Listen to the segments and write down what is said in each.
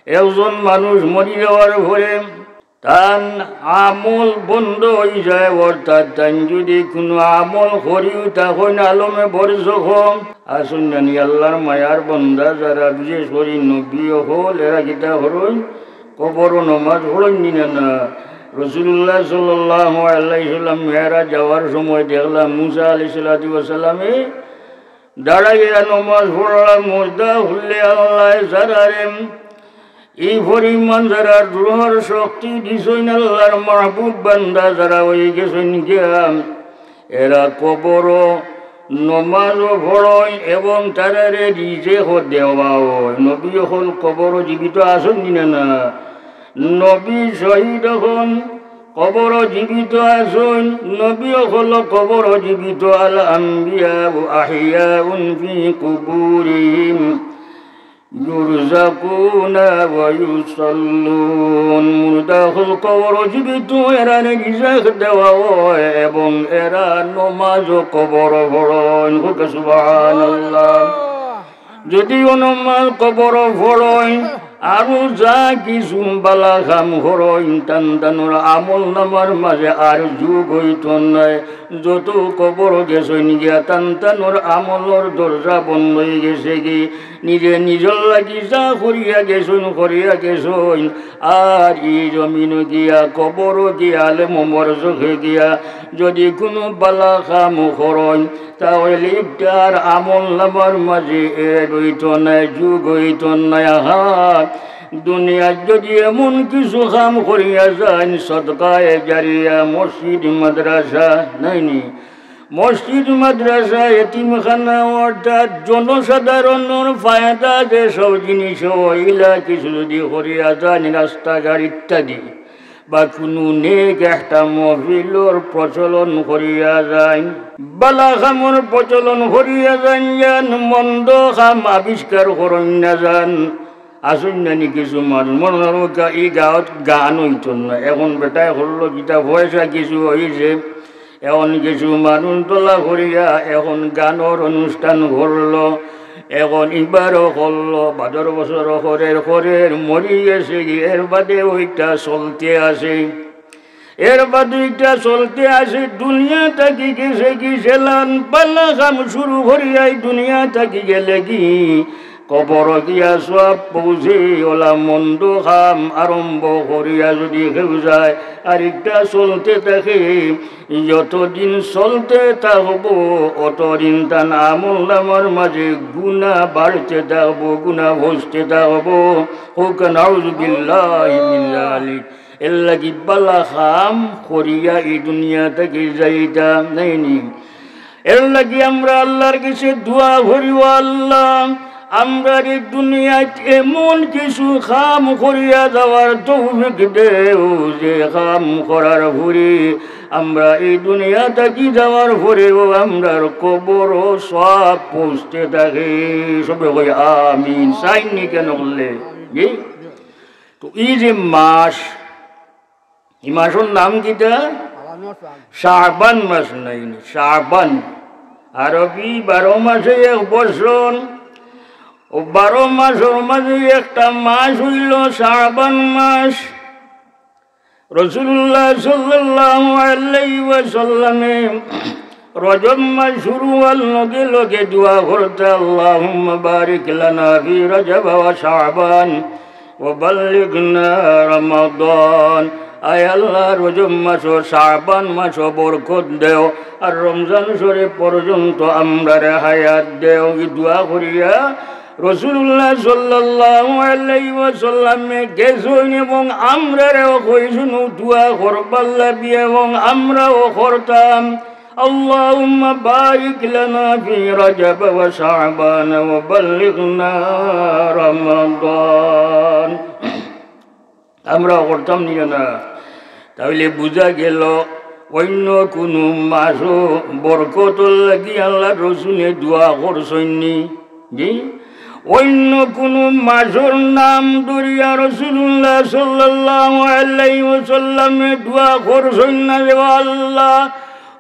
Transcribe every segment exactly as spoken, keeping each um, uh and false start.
একজন মানুষ মরি যাওয়ার পরে তান আমল বন্ধ অইযায়, অর্থাৎ তাইন যুদি কুনু আমল করিও থাকইন আলমে বরজখ, আছইন না নি আল্লার মায়ার বন্দা যারা, বিশেষ করি নবী অকল, এরা কিতা করইন? কবরো নমাজ পড়ইন নি না? না। রাসুলুল্লাহ সাল্লাল্লাহু আলাইহি ওয়াসাল্লাম মেরাজ যাওয়ার সময় দেখলা মুসা আলাইহিস সালাতু ওয়াস সালামে দাঁড়াইয়া নমাজ পড়লা, মুর্দা অকলরে আল্লায় যারারে ই পরিমাণ যারার রুহর শক্তি দিছইন, আল্লার মাহবুব বান্দা যারা অইগেছইন গিয়া, এরা কবরো নমাজও পড়ইন এবং তারারে রিজেকও দেওয়া অয়। নবী অকল কবরো জীবিত আছইন নি না? না। নবী শহীদ অখন, কবরো জীবিত আছইন। নবী অকল কবরো জীবিত। আল আম্বিয়াউ আহিয়াউন ফি কুবুরিহিম ইউরযাকুনা ওয়া ইউসাল্লুন। মুর্দা অকল কবরো জীবিত, এরারে রিজেক দেওয়া অয় এবং এরা নমাজও কবরো পড়ইন। কউক্কা সুবহানাল্লাহ। যুদি নমাজ কবরো পড়ইন, আরো যা কিছু বালা কাম করইন, তান তানর আমল নামার মাঝে আর যোগ অইতো নায়। যত কবরো গেছইন গিয়া, তান তানর আমলর দরজা বন্ধ অইগেছেগি। নিজে নিজর লাগি যা করিয়া গেছইন, করিয়া গেছইন, আর ই জমিনো গিয়া, কবরো গিয়া, আলেম বরজখে গিয়া যুদি কুনু বালা কাম করইন, তাইলে ইটার আমল নামার মাঝে add অইতো নায়, যোগ অইতো নায়। আহা, দুনিয়াত যুদি এমন কিছু কাম করিয়া যাইন, সদকায়ে জারিয়া, মসজিদ মাদ্রাসা, নায় নি? মসজিদ মাদ্রাসা, এতিমখানা, অর্থাৎ জনসাধারণর ফায়দা যে সব জিনিস অয়, ইলা কিছু যুদি করিয়া যাইন, রাস্তাঘাট ইত্যাদি, বা কুনু নেক একটা মহফিলর প্রচলন করিয়া যাইন, বালা কামর প্রচলন করিয়া যাইন, যান মন্দ কাম আবিষ্কার করইন না যান। আছইন না নি কিছু মানুষ, মনো করো গা-, ই গাঁওত গান অইতো না, এখন বেটায় করলো কিতা, পয়সা কিছু অইছে, এখন কিছু মানুষ দলা করিয়া এখন গানর অনুষ্ঠান করলো, এখন ইবারও করলো, বাদর বছরও করের, করের, মরি গেছেগি, এর বাদে ওইটা চলতে আছে, এর বাদে ওইটা চলতে আছে। দুনিয়া থাকি গেছেগি, যেলান বালা কাম শুরু করিয়া ই দুনিয়া থাকি গেলেগি, কবরো গিয়া সওয়াব পৌঁছে, ওলা মন্দ কাম আরম্ভ করিয়া যুদি কেউ যায়, আর একটা চলতে থাকে, যতদিন চলতে থাকবো, অতদিন তান আমল নামার মাঝে গুনা বাড়তে থাকবো, গুনা পৌঁছতে থাকবো। কউক্কা নাউজুবিল্লাহি মিন যালিক। এর লাগি বালা কাম করিয়া ই দুনিয়া থাকি যাইতা নায় নি। এর লাগি আমরা আল্লার কাছে দোয়া করি, "ও আল্লাহ, আমরারে ই দুনিয়াত এমন কিছু কাম করিয়া যাওয়ার তৌফিক দেও, যে কাম করার পরে আমরা ই দুনিয়া থাকি যাওয়ার পরেও আমরার কবরো সওয়াব পৌঁছতে থাকে।" সবে কই, "আমিন।" চাইন নি কেনে করলে? জি? তো ই যে মাস, ই মাসর নাম কিতা? শাবান মাস নায় নি, শাবান। আরবি বারো মাসে এক বছর, ও বারো মাসর মাঝে একটা মাস অইলো শাবান মাস। রাসুলুল্লাহ সাল্লাল্লাহু আলাইহি ওয়াসাল্লামে রজব মাস শুরু অওয়ার লগে লগে দোয়া করতা, "আল্লাহুম্মা বারিক লানা ফি রজব ওয়া শাবান ওয়া বাল্লিগনা রমাদান।" আয় আল্লাহ, রজব মাসো, শাবান মাসো বরকত দেও, আর রমজান শরীফ পর্যন্ত আমরারে হায়াত দেও। ই দোয়া করিয়া রাসুলুল্লাহ সাল্লাল্লাহু আলাইহি ওয়াসাল্লামে গেছইন এবং আমরারেও কইছইন দোয়া করবার লাগি এবং আমরাও করতাম। আল্লাহুম্মা বারিক লানা ফি রজব ওয়া শাবান ওয়া বাল্লিগনা রমাদান। আমরাও করতাম নি না? তাইলে বুঝা গেল অইন্য কুনু মাসো বরকতর লাগি আল্লার রসুলে দোয়া করছইন নি। জি, অইন্য কুনু মাসর নাম ধরিয়া রাসুলুল্লাহ সাল্লাল্লাহু আলাইহি ওয়াসাল্লামে দোয়া করছইন না যে, "ও আল্লাহ,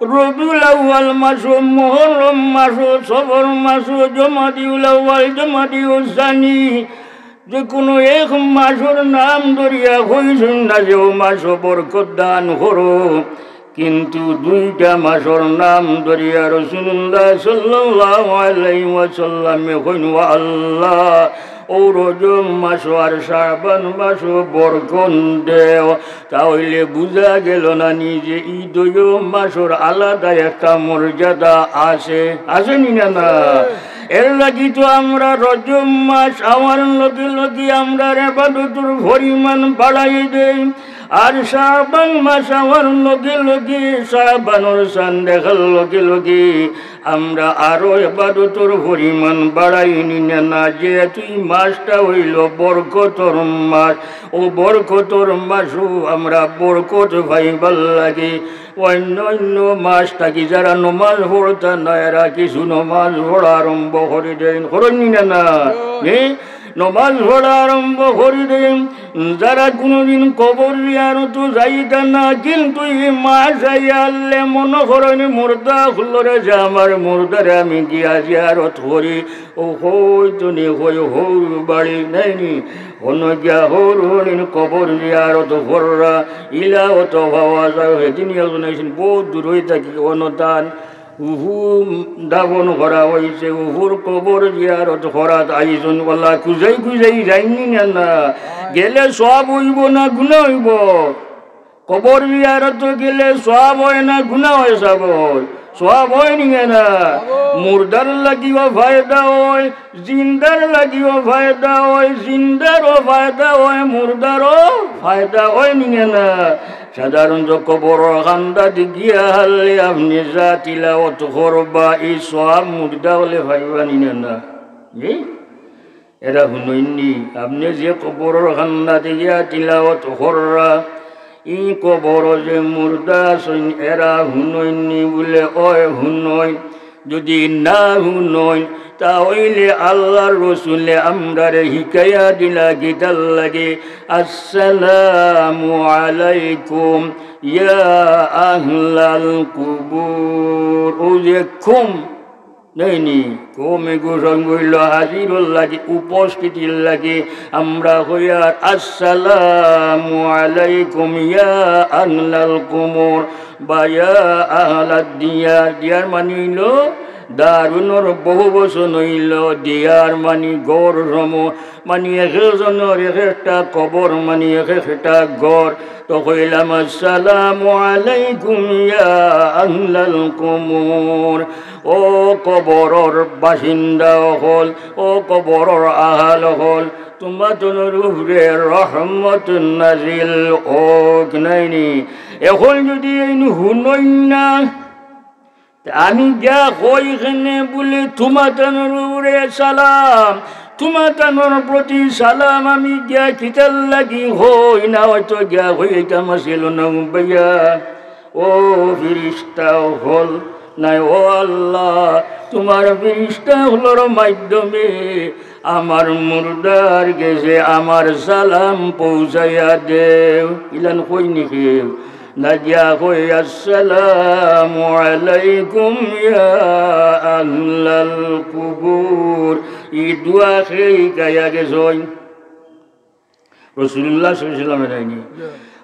রবিউল আউয়াল মাসো, মুহররম মাসো, সফর মাসো, জমাদিউল আউয়াল, জমাদিউস সানি, যে কুনু এক মাসর নাম ধরিয়া কইছইন না যে অউ মাসো বরকত দান করো, কিন্তু দুইটা মাসর নাম ধরিয়া রাসূলুল্লাহ সাল্লাল্লাহু আলাইহি ওয়াসাল্লামে কইন, "ওয়া আল্লাহ, অউ রজব মাসো আর শাবান মাসো বরকত দেও।" তা অইলে বুঝা গেল না নি যে ই দুইও মাসর আলাদা একটা মর্যাদা আছে, আছে নি না? না। এর লাগি তো আমরা রজব মাস আওয়ার লগে লগে আমরার ইবাদতর পরিমাণ বাড়াই দেই, আর শাবান মাস আওয়ার লগে লগে, শাবানর চান দেখার লগে লগে আমরা আরো ইবাদতর পরিমাণ বাড়াই নি না? না, যেহেতু ই মাসটা অইল বরকতর মাস, অউ বরকতর মাসো আমরা বরকত পাইবার লাগি অইন্য অইন্য মাস থাকি যারা নমাজ পড়তা না, এরা কিছু নমাজ পড়া আরম্ভ করি দেইন, করইন নি না? না? এ? নমাজ পড়া আরম্ভ করি দেইন। যারা কুনুদিন কবর জিয়ারতো যাইতা না, কিন্তু ই মাস আইয়া আল্লে মনো করইন মুর্দা অকলরে যে আমার মুর্দারে আমি গিয়া জিয়ারত করি, অউ কইতো নি কই হউর বাড়ি নাই নি, অনো গিয়া হউর হরিণ কবর জিয়ারত কররা, ইলা অত পাওয়া যায়। হেদিন একজন আইছইন বউত দূরই থাকি, অনো তান ফুফু দাফন করা অইছে, ফুফুর কবর জিয়ারত করাত আইছইন, অলা খুজাই খুজাই যাইন নি না? না। গেলে সওয়াব অইবো না গুনা অইবো? কবর জিয়ারতো গেলে সওয়াব অয় না গুনা অয়? সওয়াব অয়। সওয়াব অয় নি না? সওয়াব অয়। মুর্দার লাগিও ফায়দা অয়, জিন্দার লাগিও ফায়দা অয়, জিন্দারও ফায়দা অয়, মুর্দারও ফায়দা অয় নি না? সাধারণত কবরর কান্দাত গিয়া হারলে আপনে যা তিলাওয়াত করবা, ই সওয়াব মুর্দা অকলে পাইবা নি না? জি? এরা হুনইন নি, আপনে যে কবরর কান্দাত গিয়া তিলাওয়াত কররা, ই কবরো যে মুর্দা আছইন, এরা হুনইন নি? বুলে, অয় হুনইন। যুদি না হুনইন, তা অইলে আল্লার রসুলে আমরারে হিকাইয়া দিলা কিতার লাগি, "আসসালামু আলাইকুম ইয়া আহলাল কুবুর।" অউ যে কুম, নাই নি, কুম এগু সঙ্গ অইল হাজিরর লাগি, উপস্থিতির লাগি। আমরা কইয়ার, "আসসালামু আলাইকুম ইয়া আহলাল কুমুর।" বা ইয়া আহলাদ দিয়ার, দিয়ার মানি অইল দারুনর বহুবচন অইল, দিয়ার মানি ঘর সমূহ, মানি এক একজনর এক একটা কবর, মানি এক একটা ঘর। তো কইলাম, "আসসালামু আলাইকুম ইয়া আহলাল কুমুর।" ও কবরর বাসিন্দা অকল, ও কবরর আহাল অকল, তুমাতনর উপরে রহমত নাজিল অউক, নাই নি? অখন যুদি এইন হুনইন না, তে আমি গিয়া কই কেনে বুলে, "তুমাতনর উপরে সালাম, তুমাতনর প্রতি সালাম।" আমি গিয়া কিতার লাগি কই না, অয়তো গিয়া কইতাম আছিল না ভাইয়া, ও ফিরিস্তা অকল, নাই, ও আল্লাহ, তুমার ফিরিস্তা অকলর মাধ্যমে আমার মুর্দার গেছে আমার সালাম পৌঁছাইয়া দেও। ইলান কই নি কেউ? না গিয়া কই, "আসসালামু আলাইকুম ইয়া আহলাল কুবুর।" ই দোয়া কেই হিকাইয়া গেছইন? রাসূলুল্লাহ সাল্লাল্লাহু আলাইহি ওয়াসাল্লামে, নাই নি?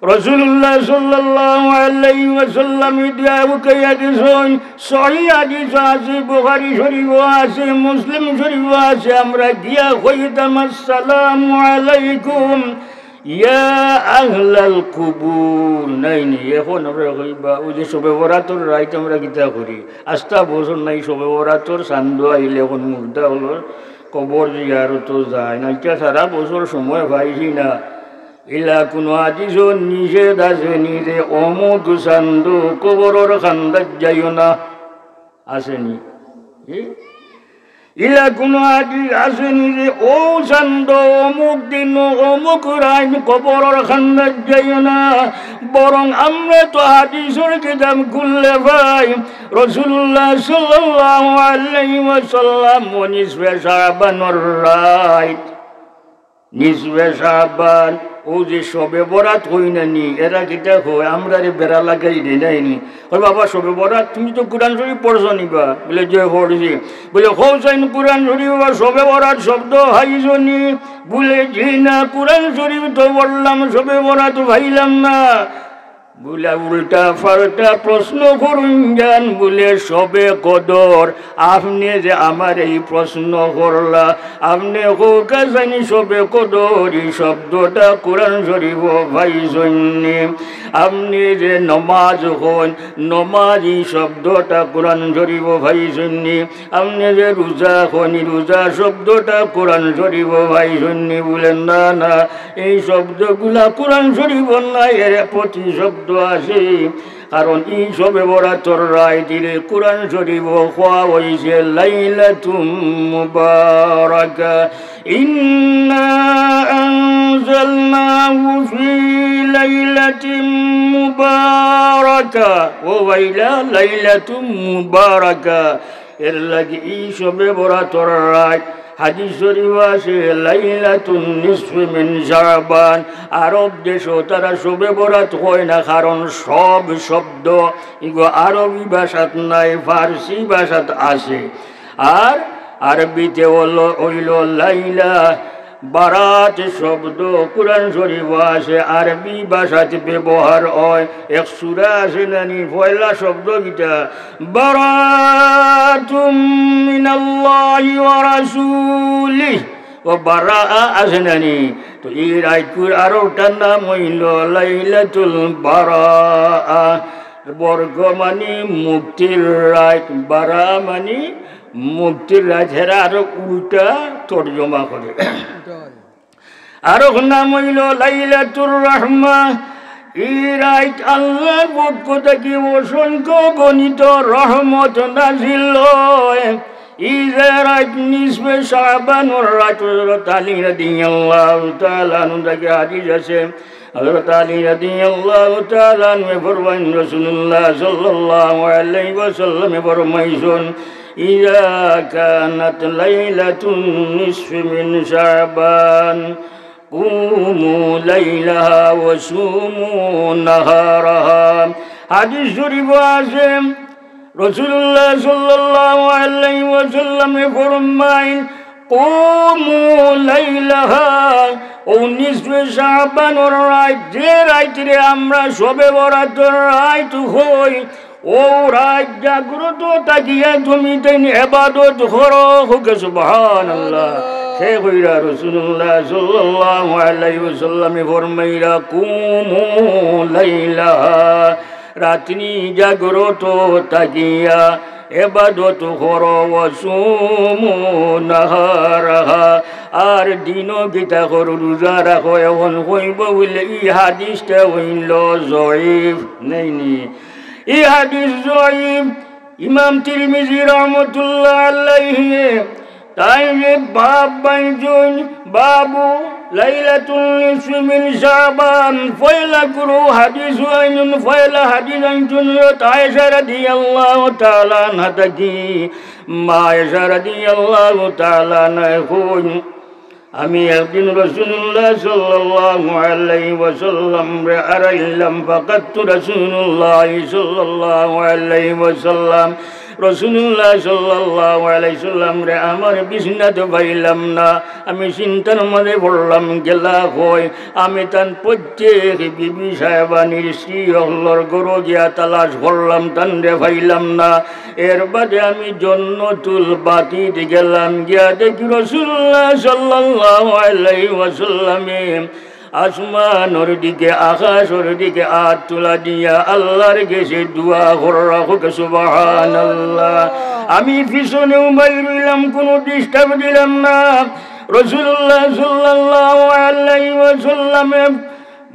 রাসূলুল্লাহ সাল্লাল্লাহু আলাইহি ওয়াসাল্লামে ই দোয়া হিকাইয়া গেছইন। সহিহ হাদিস আছে, বুখারী শরীফও আছে, মুসলিম শরীফও আছে। আমরা গিয়া কইতাম, "আসসালামু আলাইকুম ইয়া আহলাল কুবুর।" নাই নি? অখন আমরা কইবা, অউ যে শবে বরাতর রাইত আমরা কিতা করি, আস্তা বছর নাই শবে বরাতর চান্দো আইলে অখন মুর্দা অকলর কবর জিয়ারতো যায় না, ইটা সারা বছর সময় পাইছি না। ইলা কুনু হাদিসো নিষেধ আছে নি যে অমুক চান্দো কবরর কান্দাত যাইও না? আছে নি? ই? ইলা কুনু হাদিস আছে নি যে অউ চান্দো অমুক দিন অমুক রাইত কবরর কান্দাত যাইও না? বরং আমরা তো হাদিসর কিতাব খুললে পাই, রাসূলুল্লাহ সাল্লাল্লাহু আলাইহি ওয়াসাল্লাম ও নিসফে শাবানর রাইত, নিসফে শাবান, অউ যে শবে বরাত কই না নি, এরা কিতা কয়, আমরারে বেড়া লাগাই দেয় নায় নি। কয়, "বাবা, শবে বরাত তুমি তো কুরআন শরীফ পড়ছো নি বা?" বুলে, "জি, পড়ছি।" বুলে, "কও চাইন কুরআন শরীফো বা শবে বরাত শব্দ পাইছো নি?" বুলে, "জি না, কুরআন শরীফ তো পড়লাম, শবে বরাত পাইলাম না।" বুলে, "উল্টা পাল্টা প্রশ্ন করইন যান।" বুলে, "শবে কদর, আপনে যে আমারে ই প্রশ্ন করলা, আপনে কউক্কা চাইন শবে কদর ই শব্দটা কুরআন শরীফো পাইছইন নি? আপনে যে নমাজ কইন, নমাজ ই শব্দটা কুরআন শরীফো পাইছইন নি? আপনে যে রোজা কইন, ই রোজা শব্দটা কুরআন শরীফো পাইছইন নি?" বুলে, "না, না, ই শব্দগুলা কুরআন শরীফো নাই, এর প্রতিশব্দ আছে।" কারণ ই শবে বরাতর রাইতরে কুরআন শরীফো কওয়া অইছে লাইলাতুম মুবারাকা। إنا أنزلناه في ليلة مباركة। ও ভাইরা, লাইলাতুম মুবারাকা। এর লাগি ই শবে বরাতর রাইত, হাদিস শরীফো আছে, লাইলাতুন নিসফি মিন শাবান। আরব দেশো তারা শবে বরাত কয় না, কারণ শব শব্দ ইগু আরবি ভাষাত নাই, ফার্সি ভাষাত আছে। আর আরবিতে অইলো, অইলো লাইলা। বারাত শব্দ কুরআন শরীফো আছে, আরবি ভাষাত ব্যবহার অয়। এক সূরা আছে না নি, পয়লা শব্দ কিতা? বারাতুম মিনাল্লাহি ওয়া রাসূলিহি। ও বারাআ আছে না নি? তো ই রাইতকুর আরোকটা নাম অইলো লাইলাতুল বারাআ। বর্গ মানি মুক্তির রাইত, বারাআ মানি মুক্তির রাইত। হেরা আরো উল্টা তর্জমা করে। আরোক নাম অইলো লাইলাতুর রাহমা। ই রাইত আল্লার পক্ষ থাকি অসংখ্য গণিত রহমত নাজিল অয়। ই যে রাইত নিসফে শাবানর রাইত, হযরত আলী রাদিয়াল্লাহু তাআলা আনহু থাকি হাদিস আছে, হযরত আলী রাদিয়াল্লাহু তাআলা আনহু ফরমাইন, রাসূলুল্লাহ সাল্লাল্লাহু আলাইহি ওয়াসাল্লামে ফরমাইছইন, "ইযা কানাত লাইলাতুন নিসফি মিন শাবান, কুমু লাইলাহা ওয়া সুমু নাহারাহা।" হাদিস শরীফো আছে, রাসূলুল্লাহ সাল্লাল্লাহু আলাইহি ওয়াসাল্লামে ফরমাইন, "কুমু লাইলাহা", অউ নিসফে শাবানর রাইত, যে রাইতরে আমরা শবে বরাতর রাইত কই, অউ রাইত জাগ্রত থাকিয়া তুমি তাইন ইবাদত করো। কউক্কা সুবহানাল্লাহ। কে কইরা? রাসূলুল্লাহ সাল্লাল্লাহু আলাইহি ওয়াসাল্লামে ফরমাইরা, "কুমু লাইলাহা", রাত্রি জাগ্রত থাকিয়া ইবাদত করো, "ওয়া সুমু নাহারাহা", আর দিনো কিতা করো, রোজা রাখো। এখন কইবো বুলে ই হাদিসটা অইলো জয়ীফ, নায় নি? ই হাদিস জয়ীফ। ইমাম তিরমিজি রহমতুল্লাহ আলাইহি তাইন যে বাব বানছইন, বাবু লাইলাতুন নিসফি মিন শাবান, পয়লা কুরু হাদিস আনছইন, পয়লা হাদিস আনছইন হযরত আয়েশা রাদিয়াল্লাহু তাআলা আনহা থাকি। মা আয়েশা রাদিয়াল্লাহু তাআলা আনহা কইন, আমি একদিন রাসূলুল্লাহ সাল্লাল্লাহু আলাইহি ওয়াসাল্লামরে আরাইলাম, ফাকাদতু রাসূলুল্লাহ সাল্লাল্লাহু আলাইহি ওয়াসাল্লাম, রাসূলুল্লাহ সাল্লাল্লাহু আলাইহি ওয়াসাল্লামরে আমার বিছনাত পাইলাম না। আমি চিন্তার মাঝে পড়লাম, গেলা কই। আমি তান প্রত্যেক বিবি সাহেবানির স্ত্রী অকলর ঘরো গিয়া তালাশ করলাম, তানরে পাইলাম না। এর বাদে আমি জন্নতুল বাকিত গেলাম, গিয়া দেখি রাসূলুল্লাহ সাল্লাল্লাহু আলাইহি ওয়াসাল্লামে আসমানর দিকে, আকাশর দিকে আত তুলা দিয়া আল্লার গেছে দোয়া কররা। কউক্কা সুবহানাল্লাহ। আমি পিছনে উবাই রইলাম, কুনু disturb দিলাম না। রাসূলুল্লাহ সাল্লাল্লাহু আলাইহি ওয়াসাল্লামে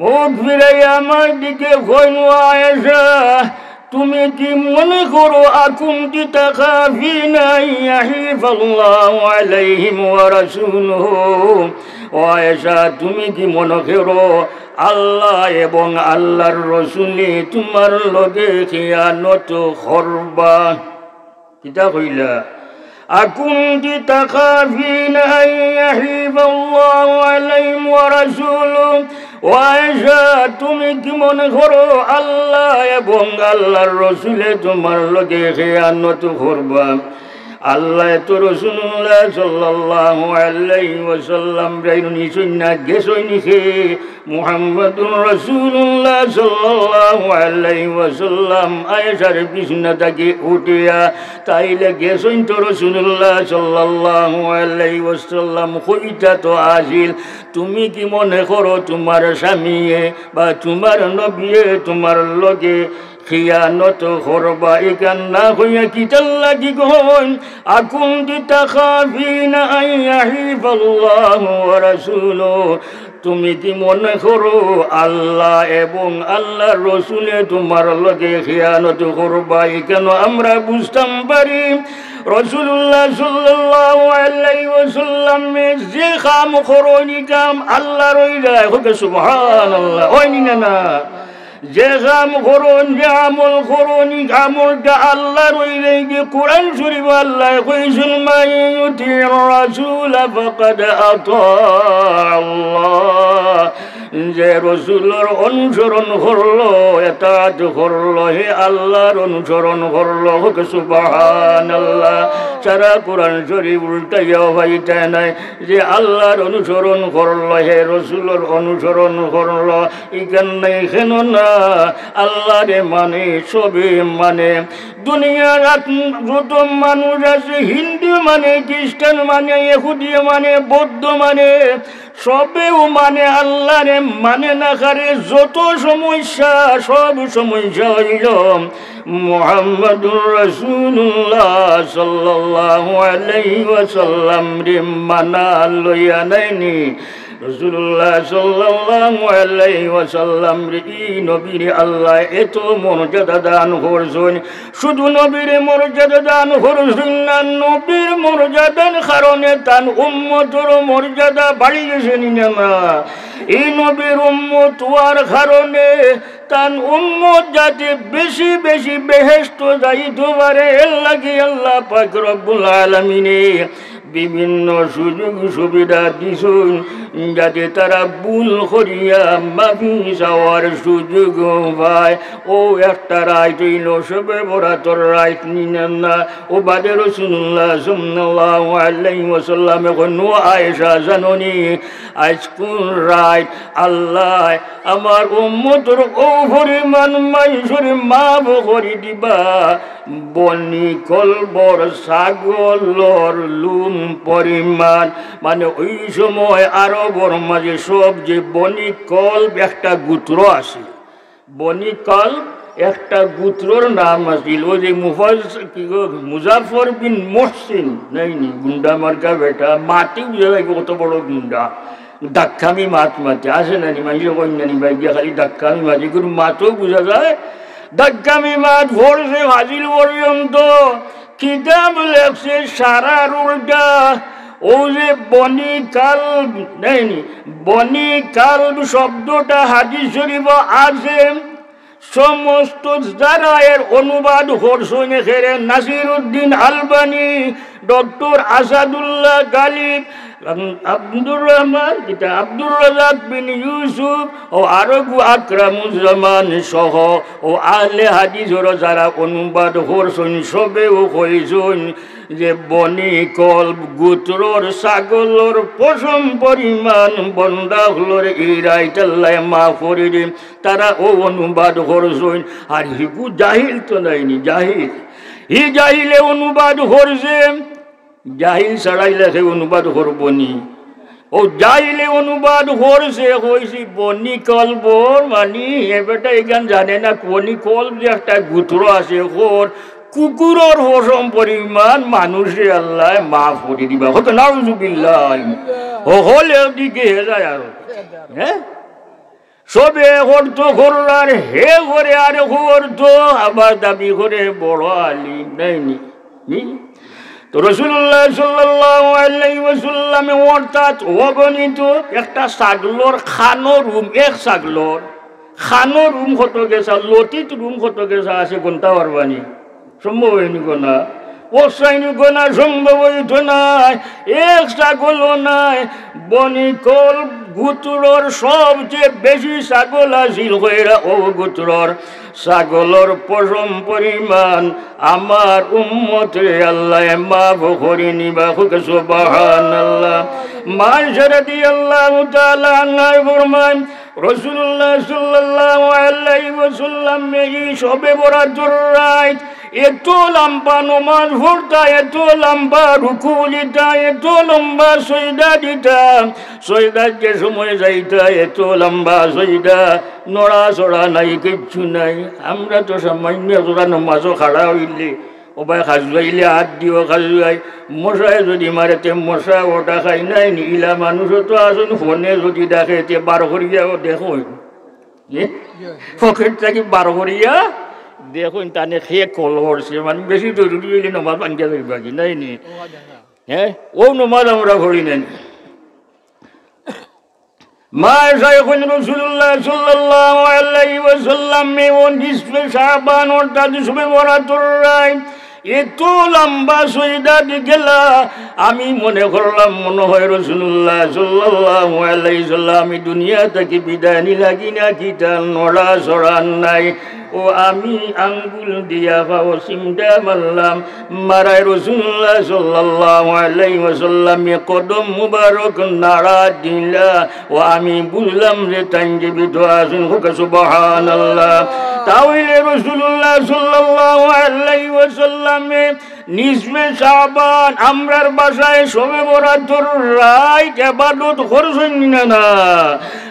মুখ ফিরাইয়া আমার দিকে কইন, "ও আয়েশা, তুমি কি মনে করো, আকুনতি তাখাফিনা আন ইয়াহিফাল্লাহু আলাইহিম ওয়া রাসূলুহু?" ও আয়েশা, তুমি কি মনে করো আল্লাহ এবং আল্লাহর রসুলে তুমার লগে খিয়ানত করবা? কিতা কইলা? "আকুনতি তাখাফিনা আন ইয়াহিফাল্লাহু আলাইহিম ওয়া রাসূলুহু?" ও আয়েশা, তুমি কি মনে করো আল্লাহ এবং আল্লাহর রসুলে তোমার লগে খেয়ানত করবা? আল্লাহ তো রাসূলুল্লাহ সাল্লাল্লাহু আলাইহি ওয়াসাল্লাম রাইনু নিছইন না, গেছইন নি কে? মুহাম্মাদুর রাসূলুল্লাহ সাল্লাল্লাহু আলাইহি ওয়াসাল্লাম আয়েশার বিছনা থাকি উঠিয়া, তাইলে গেছইন তো রাসূলুল্লাহ সাল্লাল্লাহু আলাইহি ওয়াসাল্লাম। কইতা তো আছিল, তুমি কি মনে করো তোমার স্বামীয়ে বা তোমার নবীয়ে তোমার লগে খিয়ানত করবা? ইখান না কইয়া কিতার লাগি কইন? أكنت تخافين أن يحيف الله ورسوله؟ তুমি কি মনে করো আল্লাহ এবং আল্লাহর রসুলে তোমার লগে খিয়ানত করবা? ইখান আমরা বুঝতাম পারি, রাসূলুল্লাহ সাল্লাল্লাহু আলাইহি ওয়াসাল্লামে যে কাম করইন, ই কাম আল্লাহর অই যায়। কউক্কা সুবহানাল্লাহ। অয় নি না, না? যে কাম করইন, যে আমল করইন, ই আমলটা আল্লাহর অই যায়। যে কোরআন শরীফো আল্লায় কইছইন, من يطع الرسول فقد أطاع الله। যে রসুলর অনুসরণ করলো, এতাআত করলো, হে আল্লাহর অনুসরণ করলো। কউক্কা সুবহানাল্লাহ। সারা কোরআন শরীফ উল্টাইয়াও পাইতা নায়। যে আল্লাহর অনুসরণ করলো, হে রসুলর অনুসরণ করলো, ইখান নাই কেন না? আল্লাহরে মানে, সবে মানে। দুনিয়ার আত-, যত মানুষ আছে, হিন্দু মানে, খ্রিস্টান মানে, ইহুদি মানে, বৌদ্ধ মানে, সবেউ মানে, আল্লাহরে মানে না। কারে যত সমস্যা, সব সমস্যা অইলো মুহাম্মাদুর রাসূলুল্লাহ সাল্লাল্লাহু আলাইহি ওয়াসাল্লামরে মানা লইয়া নায়নি। রাসূলুল্লাহ সাল্লাল্লাহু আলাইহি ওয়াসাল্লামরে, ই নবীরে আল্লায় এত মর্যাদা দান করছইন। শুধু নবীরে মর্যাদা দান করছইন না, নবীর মর্যাদার কারণে তান উম্মতরও মর্যাদা বাড়ি গেছে নি না? ই নবীর উম্মত অওয়ার কারণে তান উম্মত যাতে বেশি বেশি বেহেশতো যাইতো পারে, এর লাগি আল্লাহ পাক রব্বুল আলামিনে বিভিন্ন সুযোগ সুবিধা দিছইন, যাতে তারা ভুল করিয়া মাফি চাওয়ার সুযোগ পায়। অউ একটা রাইত অইলো শবে বরাতর রাইত, নি না? অউ বাদে রাসূলুল্লাহ সাল্লাল্লাহু আলাইহি ওয়াসাল্লামে কইন, ও আয়েশা, জানো নি আইজ কুন রাইত? আল্লায় আমার উম্মতর অউ পরিমাণ মানষরে মাফ করি দিবা, বনি কলবর ছাগলর লুম পরিমাণ। মানে, অউ সময় আরবর মাঝে সব যে বনি কলব একটা গোত্র আছিল, বনি কলব একটা গোত্রর নাম আছিল। অউ যে মুফাজ-, কি গো, মুজাফর বিন মুহসিন, নায়নি, গুন্ডা মার্কা বেটা, মাতেউ বুঝা যায় কত বড় গুন্ডা। দাক্কামি মাত মাতে, আছে না নি? মানষে কইন না নি, ভাই গিয়া খালি দাক্কামি মাত, ইগুর মাতেউ বুঝা যায় দাক্কামি মাত। পড়ছে ফাজিল পর্যন্ত, কিতাব লেখছে সারার উল্টা। অউ যে বনি কালব, নায়নি, বনি কালব শব্দটা হাদিস শরীফো আছে। সমস্ত যারা এর অনুবাদ করছইন, এরে নাসিরউদ্দিন আলবানী, ডক্টর আসাদুল্লাহ গালিব, আব্দুর রহমান, কিতা আব্দুর রাজ্জাক বিন ইউসুফ, অউ আরগু আকরামুজ্জামান সহ অউ আহলে হাদিসর যারা অনুবাদ করছইন, সবেউ কইছইন যে বনি কলব গোত্রর ছাগলর পশম পরিমাণ বন্দা অকলরে ই রাইত আল্লায় মাফ করি দিন। তারা অউ অনুবাদ করছইন। আর হিগু জাহিল তো নায়নি, জাহিল। হি জাহিলে অনুবাদ করছে, জাহিল ছাড়া ইলা কেউ অনুবাদ করবো নি? অউ জাহিলে অনুবাদ করছে, কইছে বনি কলবর, মানে, এ বেটা ইখান জানে না, বনি কলব যে একটা গোত্র আছে, অর কুকুরর পশম পরিমাণ মানষরে আল্লায় মাফ করি দিবা। কউক্কা নাউজুবিল্লাহ। হকল একদিকে হে যায় আর, হ্যাঁ? সবে করতো কররার, হে করে আর করতো, আবার দাবি করে বড় আলিম, নায়নি? হুম? তো রাসূলুল্লাহ সাল্লাল্লাহু আলাইহি ওয়াসাল্লামে অর্থাৎ অগণিত একটা ছাগলর কানো রুম, এক ছাগলর কানো রুম কত গেছা, লতিত রুম কত গেছা আছে, গনতা পারবা নি? সম্ভব অয়নি গনা। অসাইন গোনা সম্ভব অইতো নায়, এক ছাগলও নায়। বনি কলব গোত্রর সবচেয়ে বেশি ছাগল আছিল কইরা অউ গোত্রর। ছাগলর পশম পরিমাণ আমার উম্মতরে আল্লায় মাফ করি নিবা। কউক্কা সুবহানাল্লাহ। মা আয়েশা রাদিয়াল্লাহু তাআলা আনহা ফরমাইন, রাসূলুল্লাহ সাল্লাল্লাহু আলাইহি ওয়াসাল্লামে ই শবে বরাতর রাইত এত লম্বা নমাজ পড়তা, এত লম্বা রুকু দিতা, এত লম্বা সইদা দিতা, সইদাত যে সময় যাইতা এত লম্বা সইদা, নড়াচড়া নাই, কিচ্ছু নাই। আমরা তো সামাইন্য একজরা নমাজো খাড়া অইলে, ও ভাই, খাজুয়াইলে আত দিও, খাজুয়াই, মশায় যুদি মারে তে মশা ওটা খাই নায় নি, ইলা মানুষও তো আছইন, ফোনে যুদি ডাকে তে বার করিয়াও দেখইন। এ? পকেট থাকি বার করিয়া দেখইন, তানে কে কল করছে, মানে বেশি জরুরি অইলে নমাজ ভাঙ্গিয়া যাইবা কি, নায় নি? হ্যাঁ, অউ নমাজ আমরা পড়ি নায় নি। মা আয়েশায় কইন রাসূলুল্লাহ সাল্লাল্লাহু আলাইহি ওয়াসাল্লামে অউ নিসফে শাবান অর্থাৎ শবে বরাতর রাইত এত লম্বা সইদাত গেলা, আমি মনে করলাম মনে হয় রাসূলুল্লাহ সাল্লাল্লাহু আলাইহি ওয়াসাল্লাম ই দুনিয়া থাকি বিদায় নিলা কি না, কিতা নড়াচড়া নাই। ও আমি আঙ্গুল দিয়া পাও চিমটা মারলাম, মারায় রাসূলুল্লাহ সাল্লাল্লাহু আলাইহি ওয়াসাল্লামে কদম মুবারক নাড়া দিলা। ও আমি বুঝলাম যে তাইন জীবিত আছইন। কউক্কা সুবহানাল্লাহ। তা অইলে রাসূলুল্লাহ সাল্লাল্লাহু আলাইহি ওয়াসাল্লামে নিসফে শাবান, আমরার ভাষায় শবে বরাতর রাইত ইবাদত করছইন নি না?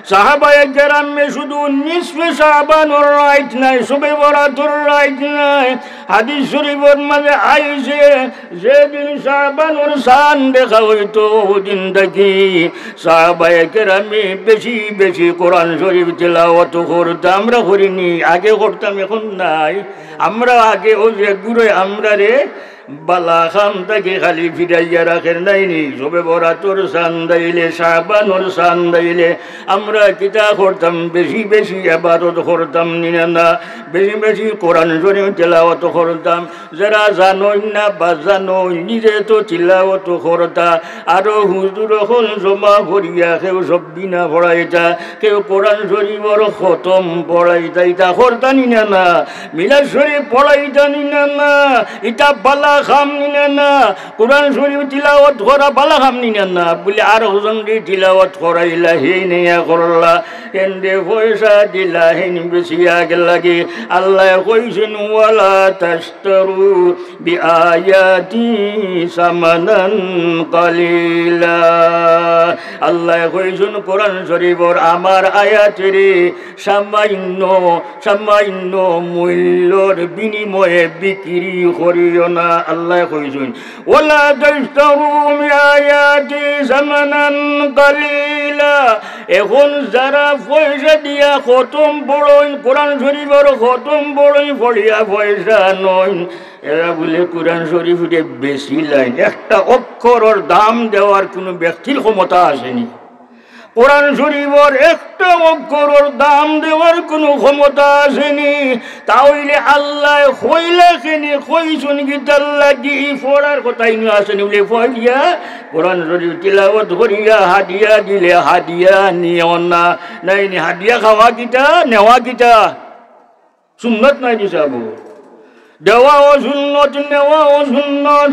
সাহাবায়ে কেরামে শুধু নিসফে শাবানর রাইত নায়, শবে বরাতর রাইত নায়, হাদিস শরীফর মাঝে আইছে, যেদিন শাবানর চান দেখা অইতো, অউ দিন থাকি সাহাবায়ে কেরামে বেশি বেশি কোরআন শরীফ তিলাওয়াত করতা। আমরা করি নি? আগে করতাম, এখন নাই। আমরা আগে অউ যে গুরুয়ে আমরারে বালা কাম থাকি খালি ফিরাইয়া রাখের নায় নি। শবে বরাতর চান আইলে, শাবানর চান আইলে আমরা কিতা করতাম? বেশি বেশি ইবাদত করতাম নি না? বেশি বেশি কোরআন শরীফ তিলাওয়াত করতাম। যেরা জানইন না বা জানইন, নিজে তো তিলাওয়াত করতা, আরো হুজুর অকল জমা করিয়া কেউ শবে না পড়াইতা, কেউ কোরআন শরীফর খতম পড়াইতা, ইতা করতা নি না? মিলাদ শরীফ পড়াইতা নি না? ইতা বালা কাম নি না? কোরআন শরীফ তিলাওয়াত করা বালা কাম নি না? বুলে আরক জনরে তিলাওয়াত করাইলা, হেইন ইয়া করলা, হেনরে পয়সা দিলা, হেইন বেচিয়া গেলাগি। আল্লায় কইছইন, "ওয়ালা তাশতারু বিআয়াতি সামানান কালিলা।" আল্লায় কইছইন কোরআন শরীফর আমার আয়াতরে সামান্য, সামান্য মূল্যর বিনিময়ে বিক্রি করিও না। আল্লায় কইছইন, "ওয়ালা তাশতারু বিআয়াতি সামানান কালিলা।" এখন যারা পয়সা দিয়া খতম পড়ইন, কোরআন শরীফর খতম পড়ইন, পড়িয়া পয়সা নেইন, এরা বুলে কোরআন শরীফরে বেচিলাইন। একটা অক্ষরর দাম দেওয়ার কুনু ব্যক্তির ক্ষমতা আছে নি? কোরআন শরীফর একটা অক্ষরর দাম দেওয়ার কুনু ক্ষমতা আছে নি? তা অইলে আল্লায় কইলা কেনে, কইছইন কিতার লাগি? ই পড়ার কথা ইনো আছে নি? বুলে পড়িয়া, কোরআন শরীফ তিলাওয়াত করিয়া হাদিয়া দিলে হাদিয়া নিও না। নায় নি, হাদিয়া খাওয়া কিতা, নেওয়া কিতা? সুন্নত নায় নি সাব? দেওয়াও সুন্নত, নেওয়াও সুন্নত।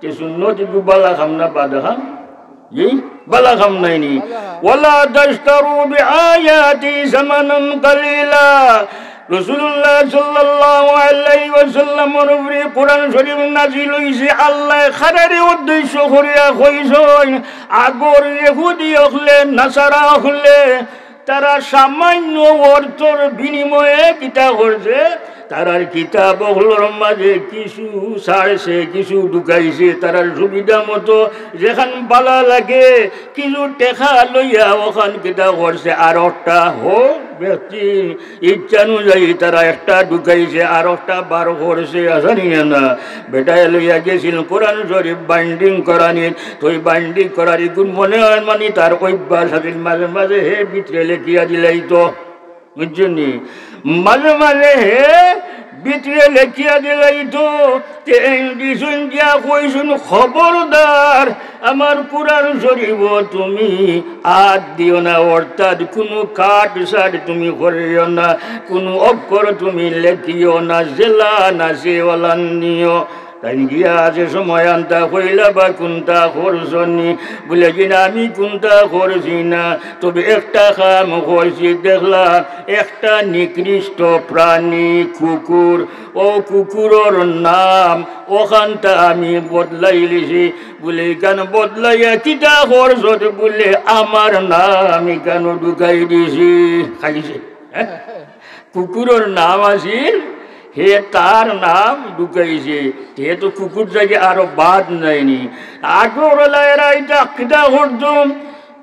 তে সুন্নত ইগু বালা কাম না বাদ কাম? জি, বালা কাম নায় নি। "ওয়ালা তাশতারু বিআয়াতি সামানান কালিলা।" রাসূলুল্লাহ সাল্লাল্লাহু আলাইহি ওয়াসাল্লামর উপরে কোরআন শরীফ নাজিল অইছে, আল্লায় কারারে উদ্দেশ্য করিয়া কইছইন, আগর ইহুদি অকলে, নাসারা অকলে, তারা সামান্য অর্থর বিনিময়ে কিতা করছে? তারার কিতাব অকলর মাঝে কিছু ছাড়ছে, কিছু ঢুকাইছে, তারার সুবিধা মতো যেখান বালা লাগে কিছু টেকা লইয়া অখান কিতা করছে, আরকটা হো ব্যক্তি ইচ্ছানুযায়ী তারা একটা ঢুকাইছে, আরকটা বার করছে, আছে নি না? বেটায় লইয়া গেছিল কোরআন শরীফ বাইন্ডিং করানি, তো ওই বাইন্ডিং করার ইগুর মনে হয় মানে তার অভ্যাস আছিল, মাঝে মাঝে হে ভিতরে লেখিয়া দিলাইতো, বুঝছইন নি? মাঝে মাঝে হে ভিতরে লেখিয়া দিলাইতো। তে এইন দিছইন দিয়া কইছইন, "খবরদার, আমার কোরআন শরীফো তুমি আত দিও না, অর্থাৎ কুনু কাট-সাট তুমি করিও না, কুনু অক্ষর তুমি লেখিও না, যেলান আছে অলান নিও।" তাইন গিয়া যে সময় আনতা কইলা, "বা কুন্তা করছনি?" বুলে, "জি না, আমি কুন্তা করছি না, তবে একটা কাম করছি।" দেখলা একটা নিকৃষ্ট প্রাণী কুকুর, অউ কুকুরর নাম অখানতা আমি বদলাইলিছি। বুলে, "ইখান বদলাইয়া কিতা করছত?" বুলে, "আমার নাম ইখানো ঢুকাই দিছি।" খাইছে। কুকুরর নাম আছিল, হে তার নাম ঢুকাইছে। হে তো কুকুর থাকি আরো বাদ নাইনি। আগে ওরা এরা ইতা কিতা করতো,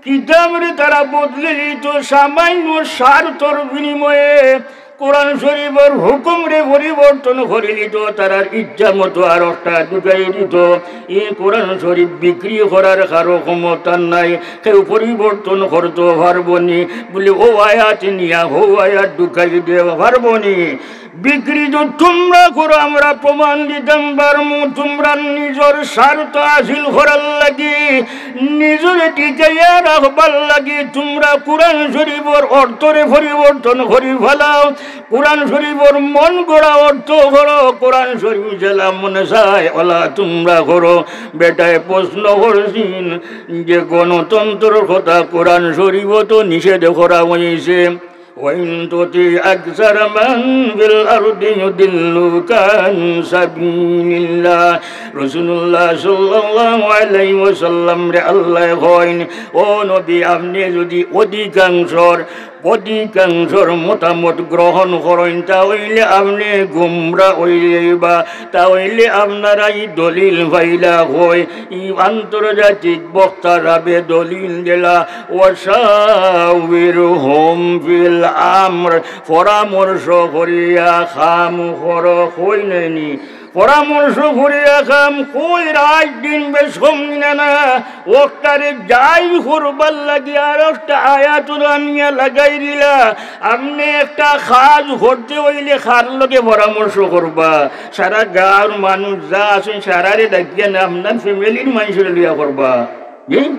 কিতাবরে তারা বদলে দিত সামান্য স্বার্থর বিনিময়ে। কোরআন শরীফর হুকুমরে পরিবর্তন করি দিত, তারার ইচ্ছা মতো আর একটা ঢুকাই দিত। ই কোরআন শরীফ বিক্রি করার কারো ক্ষমতা নাই, কেউ পরিবর্তন করতো পারবনি। বুলে, অউ আয়াত নিয়া অউ আয়াত ঢুকাই দেওয়া পারবনি। বিক্রি তো তুমরা করো, আমরা প্রমাণ দিতাম পারমু। তুমরা নিজর স্বার্থ হাসিল করার লাগি, নিজরে টিকাইয়া রাখবার লাগি তুমরা কোরআন শরীফর অর্থরে পরিবর্তন করি ফালাও। কোরআন শরীফর মন গড়া অর্থ করো, কোরআন শরীফ যেলা মনে চায় অলা তুমরা করো। বেটায় প্রশ্ন করছিন যে গণতন্ত্রর কথা কোরআন শরীফো তো নিষেধ করা হইছে। "ওয়াইন তুতি আকসারা মান ফিল আরদি ইউদিল্লুকা আন সাবিলিল্লাহ।" রাসূলুল্লাহ সাল্লাল্লাহু আলাইহি ওয়াসাল্লামরে আল্লায় কইন, "ও নবী, আপনে যুদি অধিকাংশর, অধিকাংশর মতামত গ্রহণ করইন, তা অইলে আপনে গুমরা অইযাইবা, তা অইলে আপনারা ই দলিল পাইলা কই?" ই আন্তর্জাতিক বক্তা সাবে দলিল দিলা, "ওয়াশাউইরহুম ফিল আমর", পরামর্শ করিয়া কাম করো, কইন নি নি? পরামর্শ করিয়া কাম কই, রাইত দিন বেশ কম দিনা না, অকটারে জাইজ করবার লাগি আর একটা আয়াত আনিয়া লাগাই দিলা। আপনে একটা কাজ করতে অইলে কার লগে পরামর্শ করবা? সারা গাঁওর মানুষ যা আছইন সারারে ডাকিয়া না, আপনার ফ্যামিলির মানষরে লইয়া করবা। জি?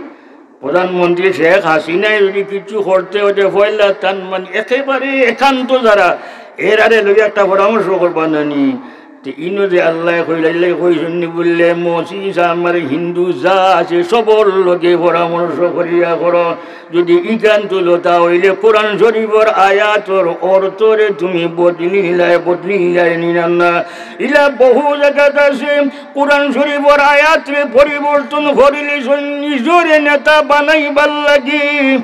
প্রধানমন্ত্রী শেখ হাসিনায় যুদি কিচ্ছু করতে অইতে পয়লা তান মানে একেবারে একান্ত যারা, এরারে লইয়া একটা পরামর্শ করবা না নি? তে ইনো যে আল্লায় কইলা, আল্লায় কইছইন নি বুলে, মসজিদ আমার হিন্দু যা আছে সবর লগে পরামর্শ করিয়া করো। যুদি ইখান তুলো তা অইলে কোরআন শরীফর আয়াতর অর্থরে তুমি বদলিলায়, বদলিলায় নি না, না। ইলা বহু জাগাত আছে, কোরআন শরীফর আয়াতরে পরিবর্তন করিলিছইন নিজরে নেতা বানাইবার লাগি।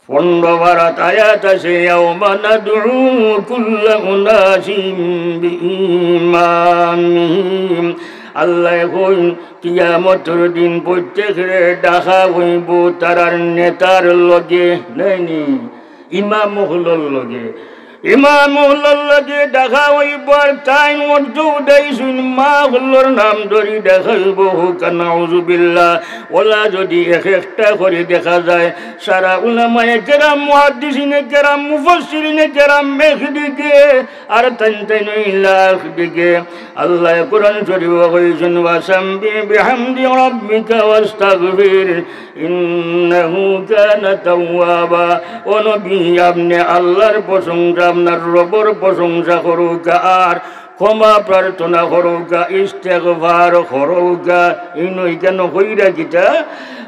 পনেরো পারাত আয়াত আছে, "ইয়াওমা নাদউ কুল্লা উনাসিম বিইমামিহিম।" আল্লায় কইন, কিয়ামতর দিন প্রত্যেকরে ডাকা অইবো তারার নেতার লগে, নায় নি? ইমাম অকলর লগে। ইমাম অকলর লগে ডাকা অইবো, আর তাইন অর্থ উঠাইছইন, মা অকলর নাম ধরি ডাকা অইবো, কউক্কা নাউজুবিল্লাহ। অলা যুদি এক একটা করি দেখা যায়, সারা উলামায়ে কেরাম, মুহাদ্দিসিনে কেরাম, মুফাসসিরিনে কেরাম একদিকে, আর তাইন তাইন অইলা একদিকে। আল্লায় কোরআন শরীফো কইছইন, "ওয়াসাব্বিহ বিহামদি রাব্বিকা ওয়াস্তাগফির, ইন্নাহু কানা তাওয়াবা।" ও নবী, আপনে আল্লার প্রশংসা, আপনার রবর প্রশংসা করউক্কা, আর ক্ষমা প্রার্থনা করউক্কা, ইস্তেগফার করউক্কা। ইনো ইখানো কইরা কিতা?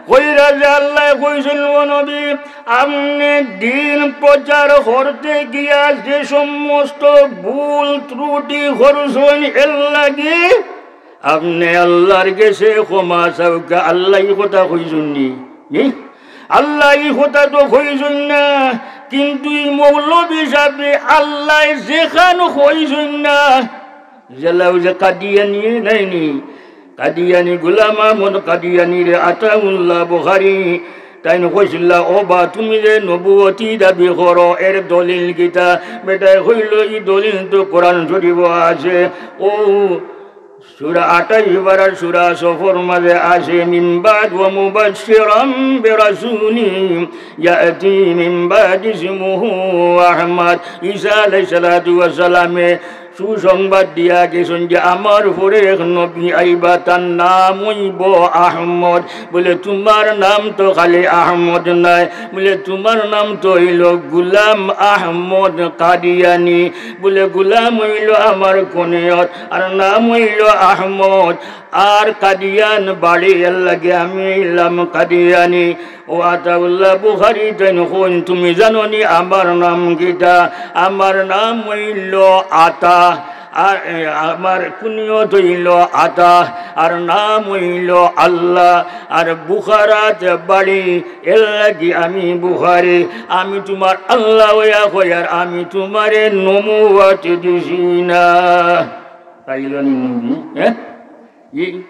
কইরা যে আল্লায় কইছইন, ও নবী, আপনে দ্বীন প্রচার করতে গিয়া যে সমস্ত ভুল ত্রুটি করছইন, এর লাগি আপনে আল্লার গেছে ক্ষমা চাউক্কা। আল্লায় ই কথা কইছইন নি? নি? আল্লায় ই কথা তো কইছইন না, কিন্তু ই মৌলভী সাবে আল্লায় যেখান কইছইন না, যেলা অউ যে কাদিয়ানি নায় নি, কাদিয়ানি, গোলাম আহমদ কাদিয়ানিরে আতাউল্লাহ বুখারী, তাইন কইছিলা, "ও বা, তুমি যে নবুয়তি দাবি করো, এর দলিল কিতা?" বেটায় কইলো, "ই দলিল তো কোরআন শরীফো আছে।" অউ সূরা আটাইশ পারার সূরা সফর মাঝে আছে, من بعد ومبشرا برسول يأتي من بعد اسمه أحمد। ঈসা আলাইহিস সালাতু ওয়াস সালামে সুসংবাদ দিয়া গেছইন যে আমার পরে এক নবী আইবা, তার নাম অইবো আহমদ। বলে, "তুমার নাম তো খালি আহমদ নায়।" বলে, "তুমার নাম তো অইলো গুলাম আহমদ কাদিয়ানি।" বলে, "গুলাম অইলো আমার কুনিয়ত, আর নাম অইলো আহমদ, আর কাদিয়ান বাড়ি, এর লাগি আমি অইলাম কাদিয়ানি।" ও আতাউল্লাহ বুখারী তাইন কইন, "তুমি জানো নি আমার নাম কিতা? আমার নাম অইলো আতা, আর, এ, আমার কুনিয়ত অইলো আতা, আর নাম অইলো আল্লাহ, আর বুখারাত বাড়ি, এর লাগি আমি বুখারী। আমি তুমার আল্লাহ অইয়া কই, আর আমি তুমারে নবুয়ত দিছি না।" পাইল নি নবী, হ্যাঁ? ই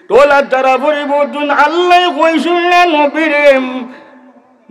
তো আল্লাহ তারা পরিবর্তন, আল্লায় কইছইন না নবীরে,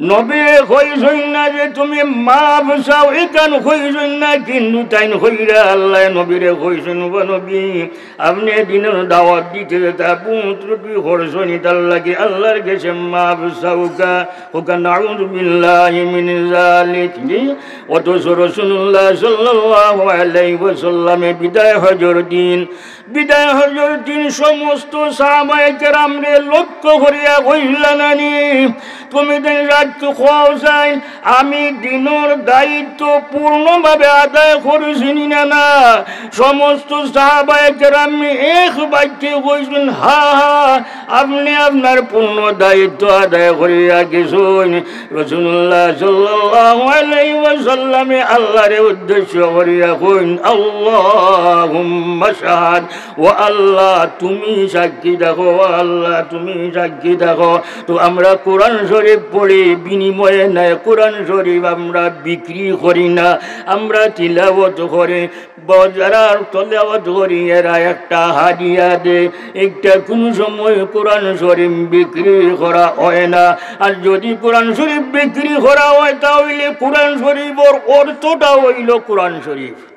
নবীরে কইছইন না যে তুমি মাফ চাও, ইখান কইছইন না, কিন্তু তাইন কইরা আল্লায় নবীরে কইছইন, "ও নবী, আপনে দিনর দাওয়াত দিতে যেতা ভুল ত্রুটি করছইন, ইতার লাগি আল্লার গেছে মাফ চাউক্কা।" কউক্কা, "নাউযু বিল্লাহি মিন যালিক।" জি, অথচ রাসূলুল্লাহ সাল্লাল্লাহু আলাইহি ওয়াসাল্লামে বিদায় হজর দিন বিদায় হজর দিন সমস্ত সাহাবায়ে কেরামরে লক্ষ্য করিয়া কইলা, "নানি, তুমি দিন রাত কও চাই, আমি দিনর দায়িত্ব পূর্ণভাবে আদায় করছি নি না?" না। সমস্ত সাহাবায়ে কেরাম এক বাক্যে কইছইন, "হা, হা, আপনে আপনার পূর্ণ দায়িত্ব আদায় করিয়া গেছইন।" রাসূলুল্লাহ সাল্লাল্লাহু আলাইহি ওয়াসাল্লামে আল্লাহরে উদ্দেশ্য করিয়া কইন, "আল্লাহুম্মা শাহাদ, ও আল্লাহ তুমি সাক্ষী থাকো, ও আল্লাহ তুমি সাক্ষী থাকো।" তো আমরা কোরআন শরীফ পড়ি, বিনিময়ে নাই, কোরআন শরীফ আমরা বিক্রি করি না, আমরা তিলাওয়াত করি। বাজারর তিলাওয়াত করি, এরা একটা হাদিয়া দেয়, একটা কুনু সময় কোরআন শরীফ বিক্রি করা হয় না। আর যদি কোরআন শরীফ বিক্রি করা হয়, তা অইলে কোরআন শরীফর অর্থটা অইলো কোরআন শরীফ।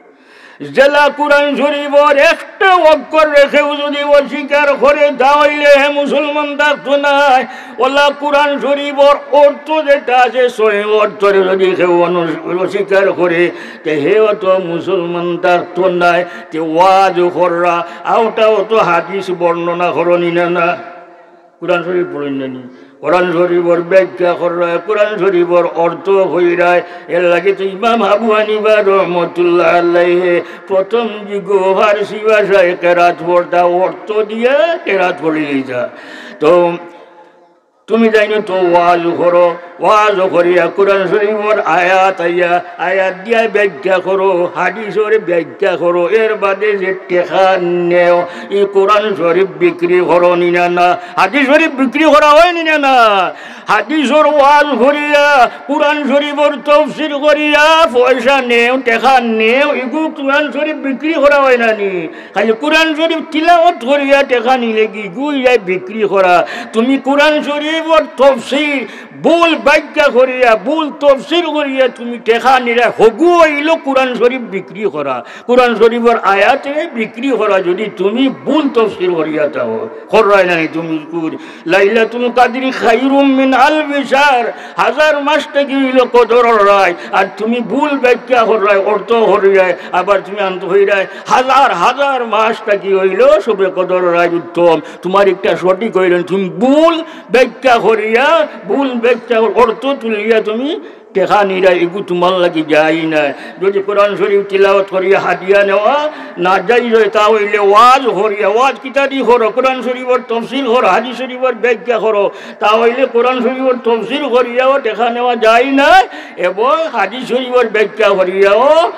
যেলা কোরআন শরীফর একটা অক্ষররে কেউ যদি অস্বীকার করে, তা অইলে হে মুসলমান থাকতো নায়। অলা কোরআন শরীফর অর্থ যেটা আছে, সহি অর্থরে যদি কেউ অনু-, অস্বীকার করে, তে হে অত মুসলমান থাকতো নায়। তে ওয়াজ কররা, আওটা অত হাদিস বর্ণনা করইন না, না। কোরআন শরীফ পড়ইন না নি? কোরআন শরীফর ব্যাখ্যা কররা, কোরআন শরীফর অর্থ কইরা। এর লাগি তো ইমাম আবু হানিফা রহমতুল্লাহ আলাইহি প্রথম যুগ ফার্সি ভাষায় কেরাত পড়তা, অর্থ দিয়া কেরাত পড়ি দিতা। তো তুমি যাইন তো ওয়াজ করো, ওয়াজ করিয়া কোরআন শরীফর আয়াত আইয়া, আয়াত দিয়া ব্যাখ্যা করো, হাদিসর ব্যাখ্যা করো, এর বাদে যে টেকা নেও, ই কোরআন শরীফ বিক্রি করো নি না, না? হাদিস শরীফ বিক্রি করা হয় নি না, না? হাদিসর ওয়াজ করিয়া, কোরআন শরীফর তফসির করিয়া পয়সা নেও, টেকা নেও, ইগু কোরআন শরীফ বিক্রি করা হয় না নি? খালি কোরআন শরীফ তিলাওয়াত করিয়া টেকা নিলে কি ইগু ইয়া বিক্রি করা? তুমি কোরআন শরীফর তফসির ভুল ব্যাখ্যা করিয়া, ভুল তফসির করিয়া তুমি টেকা নিলে হগু অইলো কোরআন শরীফ বিক্রি করা। কোরআন শরীফর আয়াতরে বিক্রি করা যদি তুমি ভুল তফসির করিয়া থাকো, কররায় না নি তুমি কুর-, লাইলাতুল কাদরি খাইরুম মিন আলফি শাহর, হাজার মাস থাকি অইলো কদরর রাইত, আর তুমি ভুল ব্যাখ্যা কররায়, অর্থ কররায়, আবার তুমি আনতে হইরায় হাজার হাজার মাস থাকি অইলো শবে কদরর রাইত উত্তম। তুমার একটা সঠিক অইলো না, তুমি ভুল ব্যাখ্যা করিয়া, ভুল ব্যাখ্যা অর্থ তুলিয়া তুমি টেকা নিরায়, ইগু তুমার লাগি যায় না। যদি কোরআন শরীফ তিলাওয়াত করিয়া হাদিয়া নেওয়া না যায়, তা অইলে ওয়াজ করিয়া, ওয়াজ কিতা দি করো, কোরআন শরীফর তফসির করো, হাদিস শরীফর ব্যাখ্যা করো, তা অইলে কোরআন শরীফর তফসির করিয়াও টেকা নেওয়া যায় না, এবং হাদিস শরীফর ব্যাখ্যা করিয়াও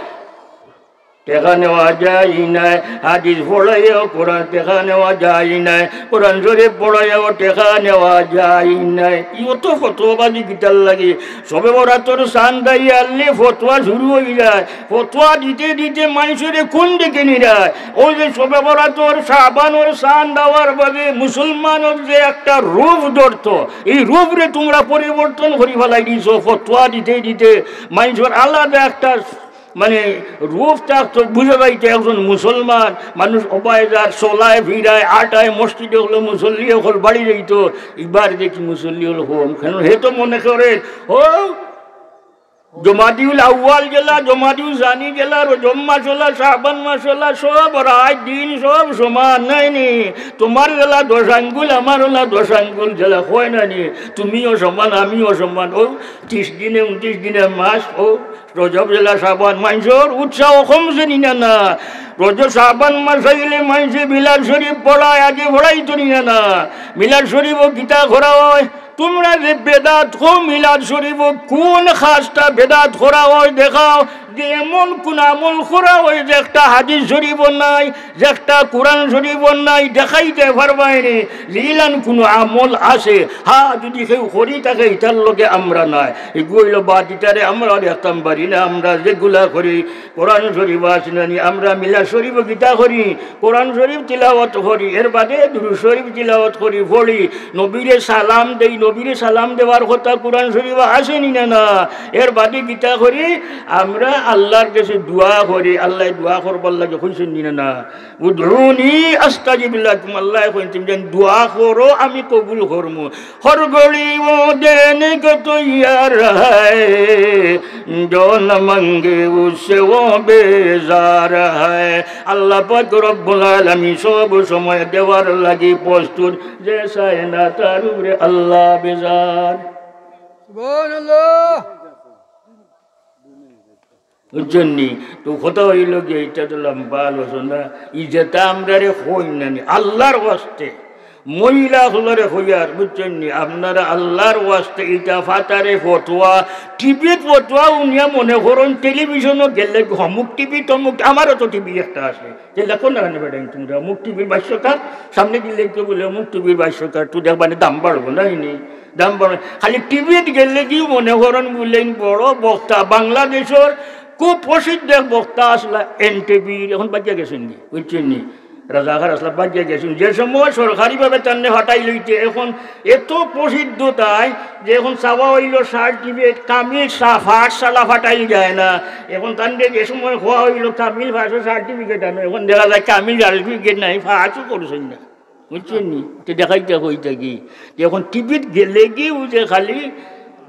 টেকা নেওয়া যায় না। হাদিস পড়াইয়াও কোরআন টেকা নেওয়া যায় না, কোরআন শরীফ পড়াইয়াও টেকা নেওয়া যায় না। ই অত ফতোয়াবাজি কিতার লাগি? শবে বরাতর চান্দ আইয়া আইলে ফতোয়া শুরু অই যায়, ফতোয়া দিতে দিতে মানষরে কুন দিকে নিরায়। অউ যে শবে বরাতর, শাবানর চান্দ আওয়ার বাদে মুসলমানর যে একটা রূপ ধরতো, ই রূপরে তুমরা পরিবর্তন করি ফালাই দিছো। ফতোয়া দিতে দিতে মানষর আলাদা একটা মানে, রূপ থাকতো, বুঝা যাইতো একজন মুসলমান মানুষ। অবায় যার চলায় ফিরায় আটায় মসজিদে অকল মুসল্লি অকল বাড়ি যাইতো, ইবার দেখি মুসল্লি অকল কম। কেন হে তো মনে করে, ও জমাদিউল আউয়াল গেলা, জমাদিউল সানি গেলা, রজব মাস অলা, শাবান মাস অলা, সব রাইত দিন সব সমান নায় নি? তুমার গেলা দশ আঙ্গুল, আমার অলা দশ আঙ্গুল গেলা, কয় না নি? তুমিও সমান, আমিও সমান। ও ত্রিশ দিনে, ঊনত্রিশ দিনে মাস, ও রজব গেলা, শাবান, মানষর উৎসাহ কমছে নি না? না, রজব শাবান মাস আইলে মানষে মিলাদ শরীফ পড়ায়, আগে পড়াইতো নি না? না, মিলাদ শরীফও কিতা করা অয়? তুমরা যে বেদাত কও, মিলাদ শরীফও কুন খাসটা বেদাত করা অয় দেখাও, যে এমন কুন আমল করা অয় যে একটা হাদিস শরীফও নাই, যে একটা কোরআন শরীফও নাই, দেখাইতে পারবায় নি যে ইলান কুনু আমল আছে? হ্যাঁ, যুদি কেউ করি থাকে, ইতার লগে আমরা নাই। এগু অইলো বাদ, ইতারে আমরা আর দেখতাম পারি না। আমরা যেগুলা করি, কোরআন শরীফ আছে না নি, আমরা মিলাদ শরীফও কিতা করি, কোরআন শরীফ তিলাওয়াত করি, এর বাদে দুরূদ শরীফ তিলাওয়াত করি, পড়ি, নবীরে সালাম দেই, নবীরে সালাম দেওয়ার কথা কোরআন শরীফ আছে নি না? না, এর বাদে কিতা করি, আমরা আল্লার গেছে দোয়া করি, আল্লায় দোয়া করবার লাগি কইছইন নি না? না, উদউনি আস্তাজিব লাকুম, আল্লায় কইন, তুমি যেন দোয়া করো, আমি কবুল করমু। হর ঘড়ি ও দেনে কো তৈয়ার হ্যায়, জো না মাঙ্গে উসসে ও বেজার হ্যায়। আল্লাহ পাক রব্বুল আলামিন সব সময় দেওয়ার লাগি প্রস্তুত, যে চায় না তার উপরে আল্লাহ বেজার। সুবহানাল্লাহ। বুঝছইন নি? তো কথা অইলো গিয়া, ইটা তো লম্বা আলোচনা। ই যেটা আমরারে কইন না নি, আল্লার ওয়াস্তে, মহিলা অকলরে কইয়ার, বুঝছইন নি? আপনারা আল্লার ওয়াস্তে ইটা ফাটারে ফতোয়া, টিভিত ফতোয়া হুনিয়া মনে করইন, টেলিভিশনও গেলে অমুক টিভি, তমুক, আমারও তো টিভি একটা আছে। যে লেখো না কেন বেটা, তুমরা অমুক টিভির ভাষ্যকার, সামনে গেলে কেউ বলে, "অমুক টিভির ভাষ্যকার, তুই দেখবা নি দাম বাড়বো না, ই নি, দাম বাড়বো।" খালি টিভিত গেলে কি মনে করইন বুলে বড় বক্তা, বাংলাদেশর খুব প্রসিদ্ধ এক বক্তা আসলা এনটিভির, এখন বাদ দিয়া গেছইন নি, বুঝছইন নি? রাজাকার আসলা বাদ দিয়া গেছইন। যে সময় সরকারিভাবে তানরে ফাটাইল অইতে, এখন এত প্রসিদ্ধ তাই যে এখন চাওয়া অইলো সার্টিফিকেট, কামিল সা-, পাঠশালা ফাটাইল যায় না। এখন তানরে যে সময় কওয়া অইলো কামিল পাশো সার্টিফিকেট আনো, এখন দেখা যায় কামিল সার্টিফিকেট নাই, পাশও করছইন না। বুঝছইন নি? তো দেখাইতে কই থাকি যে এখন টিভিত গেলে কি ও যে খালি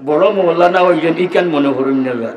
বড় মৌলানা অইছইন, ইখান মনে করইন না।